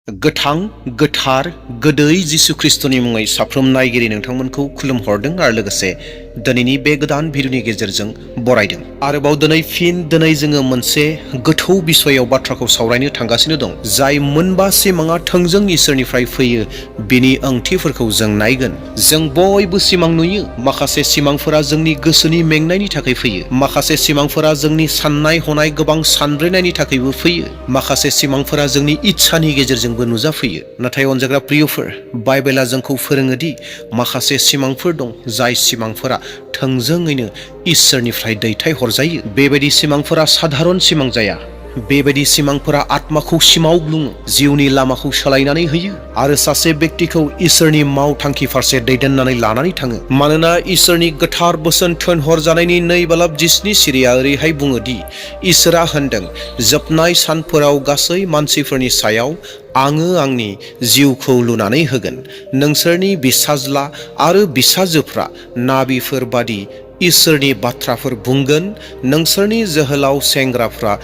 गोथां गोथार गोदै जिसु ख्रिस्टनि मुङै साफ्रोम नायगिरि नोंथांमोनखौ खुलुमहरदों आरो लोगोसे दिनैनि बे गोदान भिडिअनि गेजेरजों बरायदों। आरोबाव दिनै जोङो मोनसे गोथौ बिसयाव बाथ्राखौ सावरायनो थांगासिनो दं, जाय मोनबा सिमाङा थोंजों इसोरनिफ्राय फैयो बिनि ओंथिफोरखौ जों नायगोन। जों बयबो सिमां नुयो। माखासे सिमांफोरा जोंनि गोसोनि मेंनायनि थाखाय फैयो, माखासे सिमांफोरा जोंनि साननाय हनाय गोबां सानब्रेनायनि थाखायबो फैयो, माखासे सिमांफोरा जोंनि इच्छानि गेजेरजों नुजाफैयो। नाथाय अनजाग्रा प्रियफोर, बाइबेला जोंखौ फोरोङोदि माखासे सिमांफोर दं जाय सिमांफोरा थोंजोङैनो इसोरनिफ्राय दैथायहरजायो। बेबायदि सिमांफोरा साधारन सिमां जाया। बेबायदि सिमांफोरा आत्माखौ सिमावग्लुङो, जिउनि लामाखौ सोलायनानै होयो आरो सासे व्यक्तिखौ इसोरनि मावथांखि फारसे दैदेननानै लानानै थाङो। मानोना इसोरनि गोथार बोसोन थोनहरजानायनि 2:7 सिरिया ओरैहाय बुङोदि, इसोरा होनदों, जोबनाय सानफोराव गासै मानसिफोरनि सायाव आङो आंनि जिउखौ लुनानै होगोन। नोंसोरनि बिसाज्ला आरो बिसाजोफ्रा नाबिफोर बादि इसोरनि बाथ्राफोर बुंगोन, नोंसोरनि जोहोलाव सेंग्राफ्रा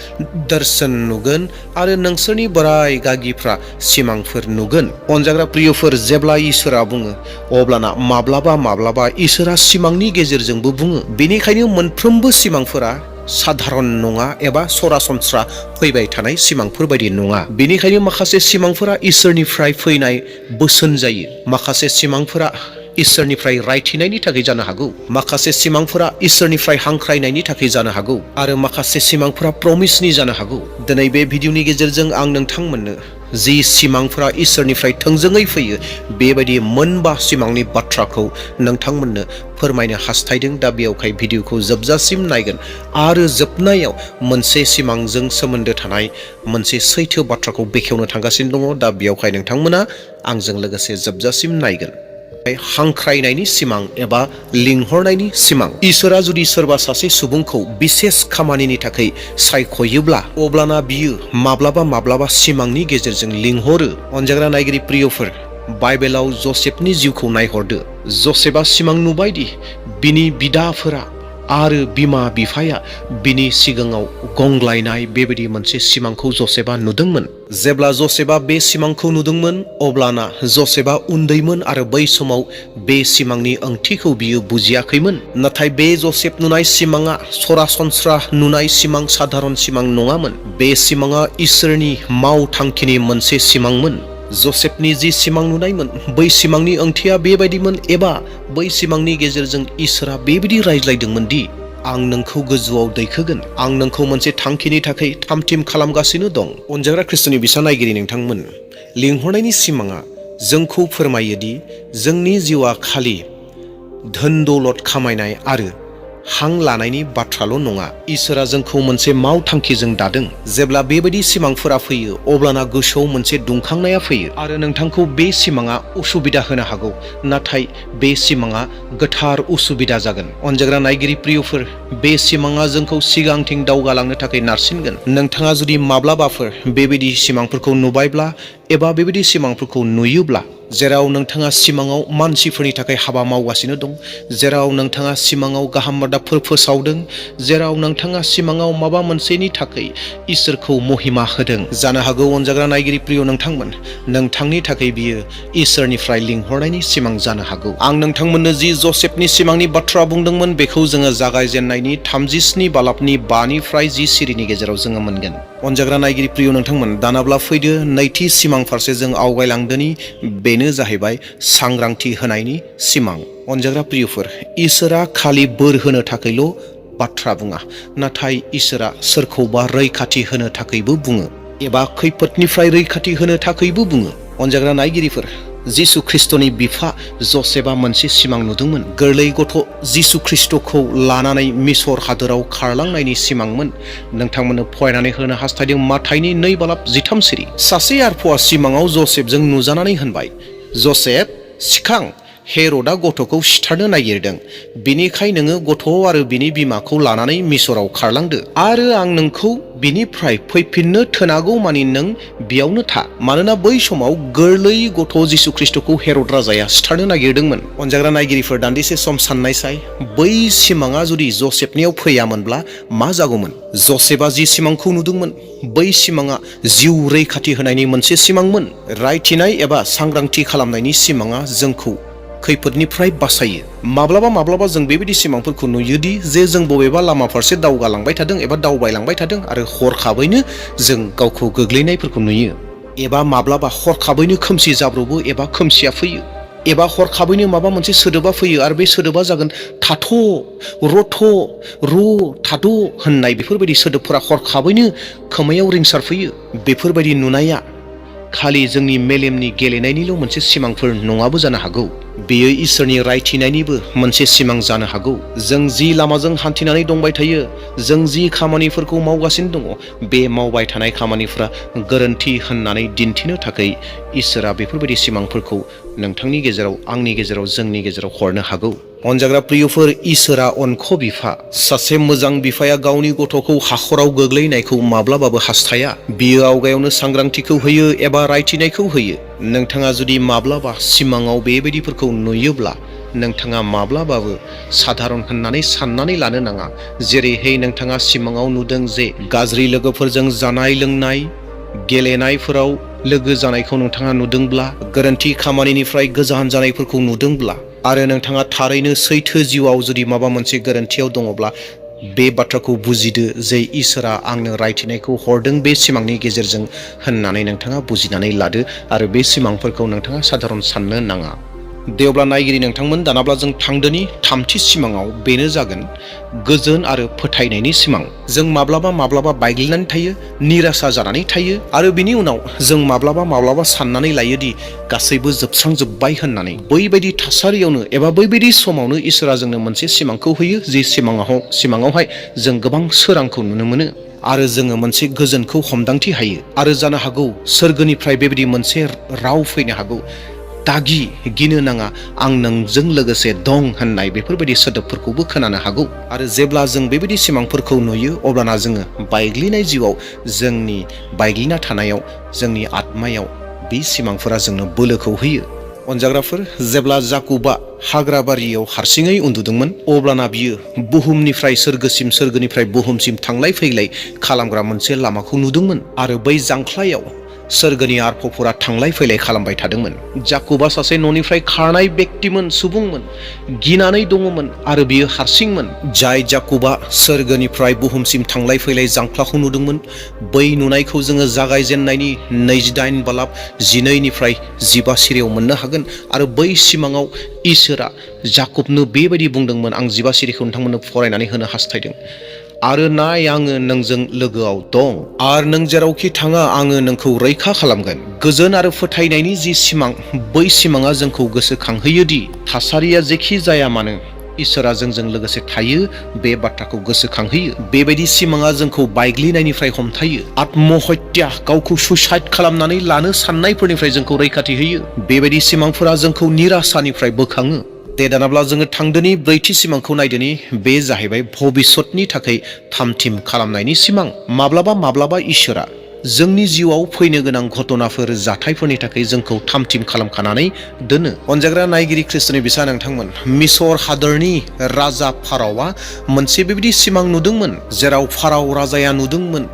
दर्शन नुगोन आरो नोंसोरनि बोराय गागिफ्रा सिमांफोर नुगोन। अनजाग्रा प्रियफोर, जेब्ला इसोरा बुङो अब्लाना माब्लाबा इसोरा सिमांनि गेजेरजोंबो बुङो। बेनिखायनो मोनफ्रोमबो सिमांफोरा साधारन नङा एबा सरासनस्रा फैबाय थानाय सिमांफोर बायदि नङा। बेनिखायनो माखासे सिमांफोरा इसोरनिफ्राय फैनाय बोसोन जायो, माखासे सिमांफोरा इसोरनिफ्राय रायथिनायनि थाखाय जानो हागौ, माखासे सिमांफोरा इसोरनिफ्राय हांख्रायनायनि थाखाय जानो हागौ आरो माखासे सिमांफोरा प्रमिसनि जानो हागौ। दिनै बे भिडिअनि गेजेरजों आं नोंथांमोननो जि सिमांफोरा इसोरनिफ्राय थोंजोङै फैयो बेबायदि मोनबा सिमांनि बाथ्राखौ नोंथांमोननो फोरमायनो हास्थायदों। दा बेयावहाय भिडिअखौ जोबजासिम नायगोन आरो जोबनायाव मोनसे सिमांजों सोमोन्दो थानाय मोनसे सैथो बाथ्राखौ बेखेवनो थांगासिनो दङ। दा बेयावहाय नोंथांमोना आंजों लोगोसे जोबजासिम नायगोन। हांख्रायनायनि सिमां एबा लिंहरनायनि सिमां। इसोरा जुदि सोरबा सासे सुबुंखौ बिसेस खामानिनि थाखाय सायख'योब्ला अब्लाना बियो माब्लाबा सिमांनि गेजेरजों लिंहरो। अनजाग्रा नायगिरि प्रियफोर, बाइबेलाव जसेफनि जिउखौ नायहरदो। जसेफआ सिमां नुबायदि बिनि बिदाफोरा आरो बिमा बिफाया बिनि सिगाङाव गंग्लायनाय बेबायदि मोनसे सिमांखौ जसेफआ नुदोंमोन। जेब्ला जसेफआ बे सिमांखौ नुदोंमोन अब्लाना जसेफआ उन्दैमोन आरो बै समाव बे सिमांनि ओंथिखौ बियो बुजियाखैमोन। नाथाय बे जसेफ नुनाय सिमाङा सरासनस्रा नुनाय सिमां, साधारन सिमां नङामोन। बे सिमाङा इसोरनि मावथांखिनि मोनसे सिमांमोन। जसेफनि जि सिमां नुनायमोन बै सिमांनि ओंथिया बेबायदिमोन, एबा बै सिमांनि गेजेरजों इसोरा बेबायदि रायज्लायदोंमोन दि, आं नोंखौ गोजौआव दैखोगोन, आं नोंखौ मोनसे थांखिनि थाखाय थामथिम खालामगासिनो दं। अनजाग्रा ख्रिस्टनि बिसा नायगिरि नोंथांमोन, लिंहरनायनि सिमाङा जोंखौ फोरमायोदि जोंनि जिउआ खालि धोन दौलत खामायनाय आरो हां लानायनि बाथ्राल' नङा। इसोरा जोंखौ मोनसे मावथांखिजों दादों। जेब्ला बेबायदि सिमांफोरा फैयो अब्लाना गोसोआव मोनसे दुंखांनाया फैयो आरो नोंथांखौ बे सिमाङा उसुबिदा होनो हागौ, नाथाय बे सिमाङा गोथार उसुबिदा जागोन। अनजाग्रा नायगिरि प्रियफोर, बे सिमाङा जोंखौ सिगांथिं दावगालांनो थाखाय नारसिनगोन। नोंथाङा जुदि माब्लाबाफोर बेबायदि सिमांफोरखौ नुबायब्ला एबा बेबायदि सिमांफोरखौ नुयोब्ला, जेराव नोंथाङा सिमाङाव मानसिफोरनि थाखाय हाबा मावगासिनो दं, जेराव नोंथाङा सिमाङाव गाहाम रादाबफोर फोसावदों, जेराव नोंथाङा सिमाङाव माबा मोनसेनि थाखाय इसोरखौ महिमा होदों, जानो हागौ अनजाग्रा नायगिरि प्रिय नोंथांमोन, नोंथांनि थाखाय बियो इसोरनिफ्राय लिंहरनायनि सिमां जानो हागौ। आं नोंथांमोननो जि जसेफनि सिमांनि बाथ्रा बुंदोंमोन बेखौ जोङो जागायजेननायनि 37 बालाबनि 5निफ्राय 10 सिरिनि गेजेराव जोङो मोनगोन। अनजाग्रा नायगिरि प्रिय नोंथांमोन, दानाब्ला फैदो नैथि सिमां फारसे जों आवगायलांदोनि। बेनो जाहैबाय सांग्रांथि होनायनि सिमां। अनजाग्रा प्रियफोर, इसोरा खालि बोर होनो थाखायल' बाथ्रा बुङा, नाथाय इसोरा सोरखौबा रैखाथि होनो थाखायबो बुङो एबा खैफोदनिफ्राय रैखाथि होनो थाखायबो बुङो। अनजाग्रा नायगिरिफोर, जिसु ख्रिस्टनि बिफा जसेफआ मोनसे सिमां नुदोंमोन। गोरलै गथ' जिसु ख्रिस्टखौ लानानै मिसर हादोराव खारलांनायनि सिमांमोन। नोंथांमोननो फरायनानै होनो हास्थायदों माथाइनि 2:13 सिरि। सासे आरफ'आ सिमाङाव जसेफजों नुजानानै होनबाय, जसेफ, सिखां, हेर'दा गथ'खौ सिथारनो नागिरदों, बिनिखाय नोङो गथ' आरो बिनि बिमाखौ लानानै मिसराव खारलांदो आरो आं नोंखौ बिनिफ्राय फैफिननो थोनागौ मानि नों बेयावनो था। मानोना बै समाव गोरलै गथ' जिसु ख्रिस्ट'खौ हेर'द राजाया सिथारनो नागिरदोंमोन। अनजाग्रा नायगिरिफोर, दान्दिसे सम साननायसाय, बै सिमाङा जुदि जसेफनियाव फैयामोनब्ला मा जागौमोन? जसेफआ जि सिमांखौ नुदोंमोन, बै सिमाङा जिउ रैखाथि होनायनि मोनसे सिमांमोन। रायथिनाय एबा सांग्रांथि खालामनायनि सिमाङा जोंखौ खैफोदनिफ्राय बासायो। माब्लाबा जों बेबायदि सिमांफोरखौ नुयोदि जे जों बबेबा लामा फारसे दावगालांबाय थादों एबा दावबायलांबाय थादों आरो हरखाबैनो जों गावखौ गोग्लैनायफोरखौ नुयो, एबा माब्लाबा हरखाबैनो खोमसि जाब्रबो एबा खोमसिया फैयो, एबा हरखाबैनो माबा मोनसे सोदोबा फैयो आरो बे सोदोबा जागोन थाथ', रथ', थाद' होननाय बेफोरबायदि सोदोबफोरा हरखाबैनो खोमायाव रिंसारफैयो। बेफोरबायदि नुनाया खालि जोंनि मेलेमनि गेलेनायनिल' मोनसे सिमांफोर नङाबो जानो हागौ। बेयो इसोरनि रायथिनायनिबो मोनसे सिमां जानो हागौ। जों जि लामाजों हान्थिनानै दंबाय थायो, जों जि खामानिफोरखौ मावगासिनो दङ, बे मावबाय थानाय खामानिफोरा गोरोन्थि होननानै दिन्थिनो थाखाय इसोरा बेफोरबायदि सिमांफोरखौ नोंथांनि गेजेराव, आंनि गेजेराव, जोंनि गेजेराव हरनो हागौ। अनजाग्रा प्रियफोर, इसोरा अनख' बिफा। सासे मोजां बिफाया गावनि गथ'खौ हाखराव गोग्लैनायखौ माब्लाबाबो हास्थाया। बियो आवगायावनो सांग्रांथिखौ होयो एबा रायथिनायखौ होयो। नोंथाङा जुदि माब्लाबा सिमाङाव बेबायदिफोरखौ नुयोब्ला नोंथाङा माब्लाबाबो साधारन होननानै साननानै लानो नाङा। जेरैहाय नोंथाङा सिमाङाव नुदों जे गाज्रि लोगोफोरजों जानाय लोंनाय, गेलेनायफोराव लोगो जानायखौ नोंथाङा नुदोंब्ला, गोरोन्थि खामानिनिफ्राय गोजान जानायफोरखौ नुदोंब्ला, आरो नोंथाङा थारैनो सैथो जिउआव जुदि माबा मोनसे गोरोन्थियाव दङब्ला, बे बाथ्राखौ बुजिदो जे इसोरा आंनो रायथिनायखौ हरदों बे सिमांनि गेजेरजों होननानै नोंथाङा बुजिनानै लादो आरो बे सिमांफोरखौ नोंथाङा साधारन साननो नाङा। दे अब्ला नायगिरि नोंथांमोन, दानाब्ला जों थांदोनि थामथि सिमाङाव। बेनो जागोन गोजोन आरो फोथायनायनि सिमां। जों माब्लाबा बायग्लिनानै थायो, निरासा जानानै थायो, आरो बिनि उनाव जों माब्लाबा साननानै लायोदि गासैबो जोबस्रांजोब्बाय होननानै। बैबायदि थासारियावनो एबा बैबायदि समावनो इसोरा जोंनो मोनसे सिमांखौ होयो, जि सिमाङावहाय जों गोबां सोरांखौ नुनो मोनो आरो जोङो मोनसे गोजोनखौ हमदांथि हायो। आरो जानो हागौ सोरगोनिफ्राय बेबायदि मोनसे राव फैनो हागौ, दागि, गिनो नाङा, आं नोंजों लोगोसे दं होननाय बेफोरबायदि सोदोबफोरखौबो खोनानो हागौ। आरो जेब्ला जों बेबायदि सिमांफोरखौ नुयो, अब्लाना जोङो बायग्लिनाय जिउआव, जोंनि बायग्लिना थानायाव, जोंनि आत्मायाव बे सिमांफोरा जोंनो बोलोखौ होयो। अनजाग्राफोर, जेब्ला जाकुबा हाग्रा बारियाव हारसिङै उन्दुदोंमोन, अब्लाना बियो बुहुमनिफ्राय सोरगोसिम, सोरगोनिफ्राय बुहुमसिम थांलाय फैलाय खालामग्रा मोनसे लामाखौ नुदोंमोन आरो बै जांख्लायाव सोरगोनि आर्फफोरा थांलाय फैलाय खालामबाय थादोंमोन। जाकुबा सासे न'निफ्राय खारनाय व्यक्तिमोन, सुबुंमोन, गिनानै दङमोन आरो बियो हारसिंमोन। जाय जाकुबा सोरगोनिफ्राय बुहुमसिम थांलाय फैलाय जांख्लाखौ नुदोंमोन, बै नुनायखौ जोङो जागायजेननायनि 28 बालाब 12निफ्राय 15 सिरियाव मोननो हागोन। आरो बै सिमाङाव इसोरा जाकुबनो बेबायदि बुंदोंमोन, आं 15 सिरिखौ नोंथांमोननो फरायनानै होनो हास्थायदों। आरो नाय, आङो नोंजों लोगोआव दं, आरो नों जेरावखि थाङा आङो नोंखौ रैखा खालामगोन। गोजोन आरो फोथायनायनि जि सिमां, बै सिमाङा जोंखौ गोसोखांहोयोदि थासारिया जेखि जाया मानो इसोरा जोंजों लोगोसे थायो, बे बाथ्राखौ गोसोखांहोयो। बेबायदि सिमाङा जोंखौ बायग्लिनायनिफ्राय हमथायो, आत्महत्या, गावखौ सुइसाइड खालामनानै लानो साननायफोरनिफ्राय जोंखौ रैखाथि होयो। बेबायदि सिमांफोरा जोंखौ निराशानिफ्राय बोखाङो। दे दानाब्ला जोङो थांदोनि ब्रैथि सिमांखौ नायदोनि। बे जाहैबाय भबिष्यतनि थाखाय थामथिम खालामनायनि सिमां। माब्लाबा इसोरा जोंनि जिउआव फैनो गोनां घटनाफोर, जाथायफोरनि थाखाय जोंखौ थामथिम खालामखानानै दोनो। अनजाग्रा नायगिरि ख्रिस्ट'नि बिसा नोंथांमोन, मिसर हादरनि राजा फारावआ मोनसे बेबायदि सिमां नुदोंमोन, जेराव फाराव राजाया नुदोंमोन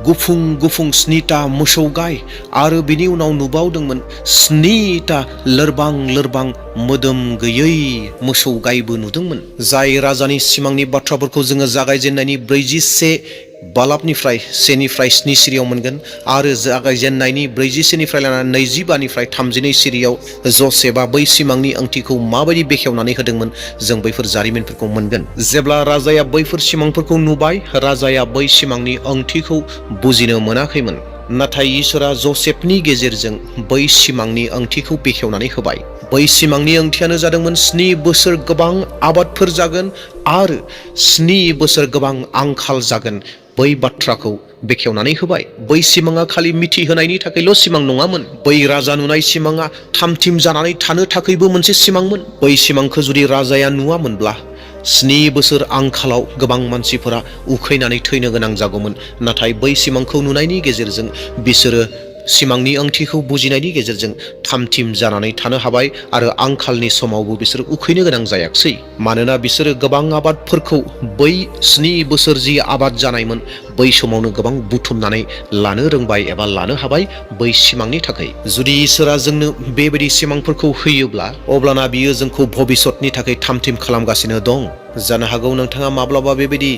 गुफुं 7टा मोसौ गाय, आरो बिनि उनाव नुबावदोंमोन 7टा लोरबां मोदोम गैयै मोसौ गायबो नुदोंमोन। जाय राजानि सिमांनि बाथ्राफोरखौ जोङो जागायजेननायनि 41 बालाबनिफ्राय 1निफ्राय 7 सिरियाव मोनगोन, आरो जागायजेननायनि 41निफ्राय लानानै 25निफ्राय 32 सिरियाव जसेफआ बै सिमांनि ओंथिखौ माबायदि बेखेवनानै होदोंमोन, जों बैफोर जारिमिनफोरखौ मोनगोन। जेब्ला राजाया बैफोर सिमांफोरखौ नुबाय, राजाया बै सिमांनि ओंथिखौ बुजिनो मोनाखैमोन। नाथाय इसोरा जसेफनि गेजेरजों बै सिमांनि ओंथिखौ बेखेवनानै होबाय। बै सिमांनि ओंथियानो जादोंमोन 7 बोसोर गोबां आबादफोर जागोन आरो 7 बोसोर गोबां आंखाल जागोन। बै बाथ्राखौ बेखेवनानै होबाय। बै सिमाङा खालि मिथिहोनायनि थाखायल' सिमां नङामोन। बै राजा नुनाय सिमाङा थामथिम जानानै थानो थाखायबो मोनसे सिमांमोन। बै सिमांखौ जुदि राजाया नुवामोनब्ला 7 बोसोर आंखालाव गोबां मानसिफोरा उखैनानै थैनो गोनां जागौमोन। नाथाय बै सिमांखौ नुनायनि गेजेरजों बिसोरो सिमांनि ओंथिखौ बुजिनायनि गेजेरजों थामथिम जानानै थानो हाबाय आरो आंखालनि समावबो बिसोर उखैनो गोनां जायाखसै। मानोना बिसोरो गोबां आबादफोरखौ बै 7 बोसोर जि आबाद जानायमोन बै समावनो गोबां बुथुमनानै लानो रोंबाय एबा लानो हाबाय बै सिमांनि थाखाय। जुदि इसोरा जोंनो बेबायदि सिमांफोरखौ होयोब्ला अब्लाना बियो जोंखौ भबिष्यतनि थाखाय थामथिम खालामगासिनो दं। जानो हागौ नोंथाङा माब्लाबा बेबायदि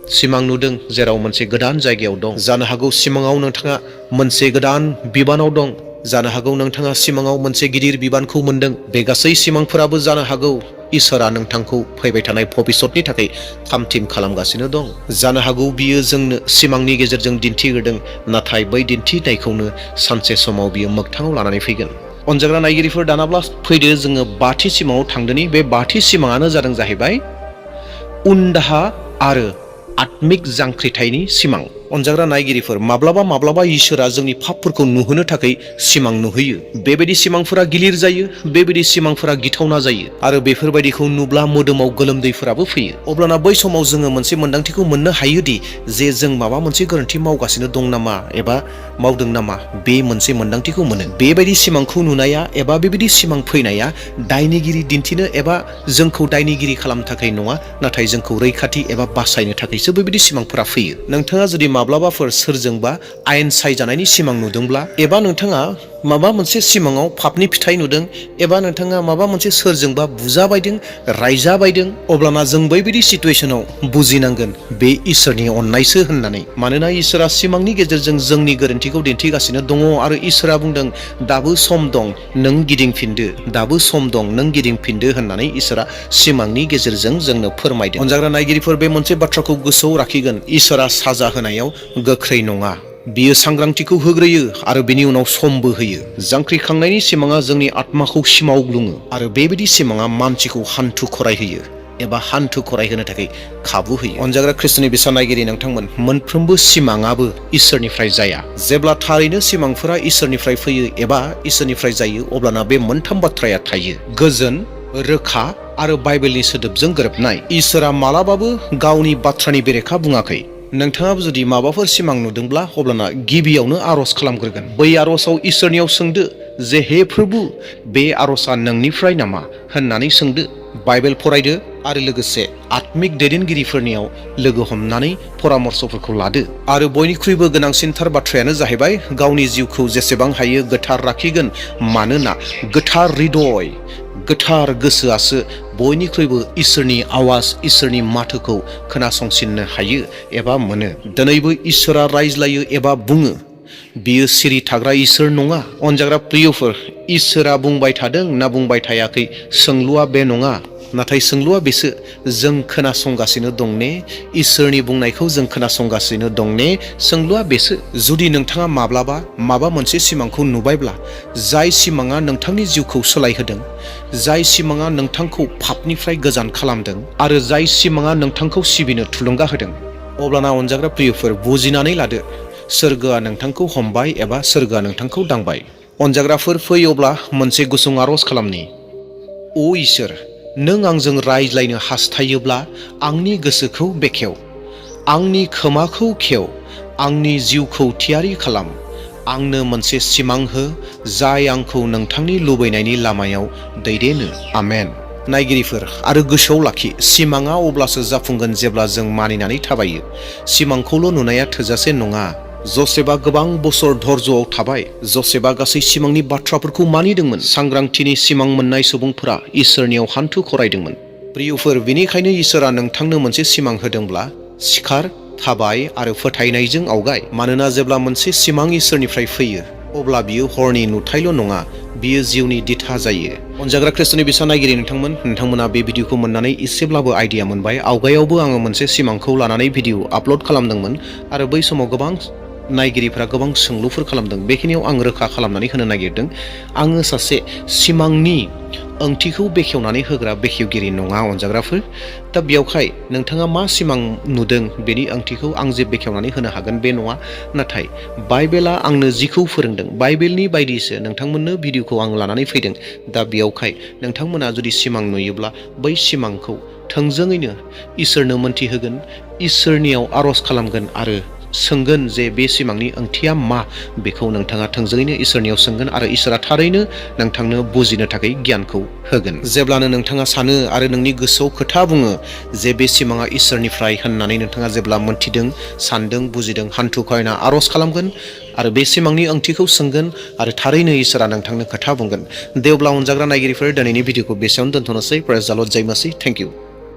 सिमां नुदों जेराव मोनसे गोदान जायगायाव दं। जानो हागौ सिमाङाव नोंथाङा मोनसे गोदान बिबानाव दं। जानो हागौ नोंथाङा सिमाङाव मोनसे गिदिर बिबानखौ मोनदों। बे गासै सिमांफोराबो जानो हागौ इसोरा नोंथांखौ फैबाय थानाय भबिष्यतनि थाखाय थामथिम खालामगासिनो दं। जानो हागौ बियो जोंनो सिमांनि गेजेरजों दिन्थिहोदों, नाथाय बै दिन्थिनायखौनो सानसे समाव बियो मोगथाङाव लानानै फैगोन। अनजाग्रा नायगिरिफोर, दानाब्ला फैदो जोङो 5थि सिमाङाव थांदोनि। बे 5थि सिमाङानो जादों जाहैबाय उनदाहा आरो आत्मिक जांख्रिथायनि सिमां। अनजाग्रा नायगिरिफोर, माब्लाबा इसोरा जोंनि पापफोरखौ नुहोनो थाखाय सिमां नुहैयो। बेबायदि सिमांफोरा गिलिर जायो, बेबायदि सिमांफोरा गिथावना जायो आरो बेफोरबायदिखौ नुब्ला मोदोमाव गोलोमदैफोराबो फैयो। अब्लाना बै समाव जोङो मोनसे मोन्दांथिखौ मोननो हायोदि जे जों माबा मोनसे गोरोन्थि मावगासिनो दं नामा एबा मावदों नामा, बे मोनसे मोन्दांथिखौ मोनो। बेबायदि सिमांखौ नुनाया एबा बेबायदि सिमां फैनाया दायनिगिरि दिन्थिनो एबा जोंखौ दायनिगिरि खालामनो थाखाय नङा, नाथाय जोंखौ रैखाथि एबा बासायनो थाखायसो बेबायदि सिमांफोरा फैयो। नोंथाङा जुदि माब्लाबाफोर सोरजोंबा आयेन सायजानायनि सिमां नुदोंब्ला, एबा नोंथाङा माबा मोनसे सिमाङाव पापनि फिथाइ नुदों, एबा नोंथाङा माबा मोनसे सोरजोंबा बुजाबायदों, रायजाबायदों, अब्लाना जों बैबायदि सिटुएसनाव बुजिनांगोन बे इसोरनि अननायसो होननानै। मानोना इसोरा सिमांनि गेजेरजों जोंनि गोरोन्थिखौ दिन्थिगासिनो दङ आरो इसोरा बुंदों दाबो सम दं नों गिदिंफिनदो, दाबो सम दं नों गिदिंफिनदो होननानै इसोरा सिमांनि गेजेरजों जोंनो फोरमायदों। अनजाग्रा नायगिरिफोर, बे मोनसे बाथ्राखौ गोसोआव लाखिगोन, इसोरा साजा होनायाव गोख्रै नङा। बियो सांग्रांथिखौ होग्रोयो आरो बिनि उनाव समबो होयो। जांख्रिखांनायनि सिमाङा जोंनि आत्माखौ सिमावग्लुङो आरो बेबायदि सिमाङा मानसिखौ हान्थु खरायहोयो एबा हान्थु खरायहोनो थाखाय खाबु होयो। अनजाग्रा ख्रिस्ट'नि बिसा नायगिरि नोंथांमोन, मोनफ्रोमबो सिमाङाबो इसोरनिफ्राय जाया। जेब्ला थारैनो सिमांफोरा इसोरनिफ्राय फैयो एबा इसोरनिफ्राय जायो, अब्लाना बे मोनथाम बाथ्राया थायो: गोजोन, रोखा आरो बाइबेलनि सोदोबजों गोरोबनाय। इसोरा मालाबाबो गावनि बाथ्रानि बेरेखा बुङाखै। नोंथाङाबो जुदि माबाफोर सिमां नुदोंब्ला अब्लाना गिबियावनो आर'ज खालामग्रोगोन। बै आर'जआव इसोरनियाव सोंदो जे हे प्रभु, बे आर'जआ नोंनिफ्राय नामा होननानै सोंदो। बाइबेल फरायदो आरो लोगोसे आत्मिक दैदेनगिरिफोरनियाव लोगो हमनानै परामर्शफोरखौ लादो। आरो बयनिख्रुइबो गोनांसिनथार बाथ्रायानो जाहैबाय गावनि जिउखौ जेसेबां हायो गोथार लाखिगोन, मानोना गोथार हृदय, गोथार गोसोआसो बयनिख्रुइबो इसोरनि आवाज, इसोरनि माथोखौ खोनासंसिननो हायो एबा मोनो। दिनैबो इसोरा रायज्लायो एबा बुङो, बियो सिरि थाग्रा इसोर नङा। अनजाग्रा प्रियफोर, इसोरा बुंबाय थादों ना बुंबाय थायाखै, सोंलुआ बे नङा, नाथाय सोंलुआ बेसो जों खोनासंगासिनो दं ने? इसोरनि बुंनायखौ जों खोनासंगासिनो दं ने? सोंलुआ बेसो। जुदि नोंथाङा माब्लाबा माबा मोनसे सिमांखौ नुबायब्ला, जाय सिमाङा नोंथांनि जिउखौ सोलायहोदों, जाय सिमाङा नोंथांखौ पापनिफ्राय गोजान खालामदों आरो जाय सिमाङा नोंथांखौ सिबिनो थुलुंगा होदों, अब्लाना अनजाग्रा प्रियफोर, बुजिनानै लादो सोरगोआ नोंथांखौ हमबाय एबा सोरगोआ नोंथांखौ दांबाय। अनजाग्राफोर, फै अब्ला मोनसे गुसुं आर'ज खालामनि। अ इसोर, नों आंजों रायज्लायनो हास्थायोब्ला आंनि गोसोखौ बेखेव, आंनि खोमाखौ खेव, आंनि जिउखौ थियारि खालाम। आंनो मोनसे सिमां हो जाय आंखौ नोंथांनि लुबैनायनि लामायाव दैदेनो। आमेन। नायगिरिफोर, आरो गोसोआव लाखि, सिमाङा अब्लासो जाफुंगोन जेब्ला जों मानिनानै थाबायो। सिमांखौल' नुनाया थोजासे नङा। जसेफआ गोबां बोसोर धर्ज'आव थाबाय। जसेफआ गासै सिमांनि बाथ्राफोरखौ मानिदोंमोन। सांग्रांथिनि सिमां मोननाय सुबुंफोरा इसोरनियाव हान्थु खरायदोंमन। प्रियफोर, बेनिखायनो इसोरा नोंथांनो मोनसे सिमां होदोंब्ला सिखार, थाबाय आरो फोथायनायजों आवगाय। मानोना जेब्ला मोनसे सिमां इसोरनिफ्राय फैयो, अब्ला बियो हरनि नुथायल' नङा, बियो जिउनि दिथा जायो। अनजाग्रा ख्रिस्ट'नि बिसा नायगिरि नोंथांमोना बे भिडिअखौ मोननानै एसेब्लाबो आइडिया मोनबाय। आवगायावबो आङो मोनसे सिमांखौ लानानै भिडिअ आपल'ड खालामदोंमोन आरो बै समाव गोबां नायगिरिफ्रा गोबां सोंलुफोर खालामदों। बेखिनियाव आं रोखा खालामनानै होनो नागिरदों, आङो सासे सिमांनि ओंथिखौ बेखेवनानै होग्रा बेखेवगिरि नङा अनजाग्राफोर। दा बेयावहाय नोंथाङा मा सिमां नुदों बेनि ओंथिखौ आं जे बेखेवनानै होनो हागोन बे नङा। नाथाय बाइबेला आंनो जिखौ फोरोंदों बाइबेलनि बायदिसो नोंथांमोननो भिडिअखौ आं लानानै फैदों। दा बेयावहाय नोंथांमोना जुदि सिमां नुयोब्ला बै सिमांखौ थोंजोङैनो इसोरनो मोन्थिहोगोन, इसोरनियाव आर'ज खालामगोन आरो सोंगोन जे बे सिमांनि ओंथिया मा बेखौ नोंथाङा थोंजोङैनो इसोरनियाव सोंगोन आरो इसोरा थारैनो नोंथांनो बुजिनो थाखाय गियानखौ होगोन। जेब्लानो नोंथाङा सानो आरो नोंनि गोसोआव खोथा बुङो जे बे सिमाङा इसोरनिफ्राय होननानै नोंथाङा जेब्ला मोन्थिदों, सानदों, बुजिदों, हान्थु खरायना आर'ज खालामगोन आरो बे सिमांनि ओंथिखौ सोंगोन आरो थारैनो इसोरा नोंथांनो खोथा बुंगोन। दे अब्ला अनजाग्रा नायगिरिफोर, दिनैनि भिडिअखौ बेसेयावनो दोनथ'नोसै। प्रेज द लर्ड, जय मसीह, थेंक इउ।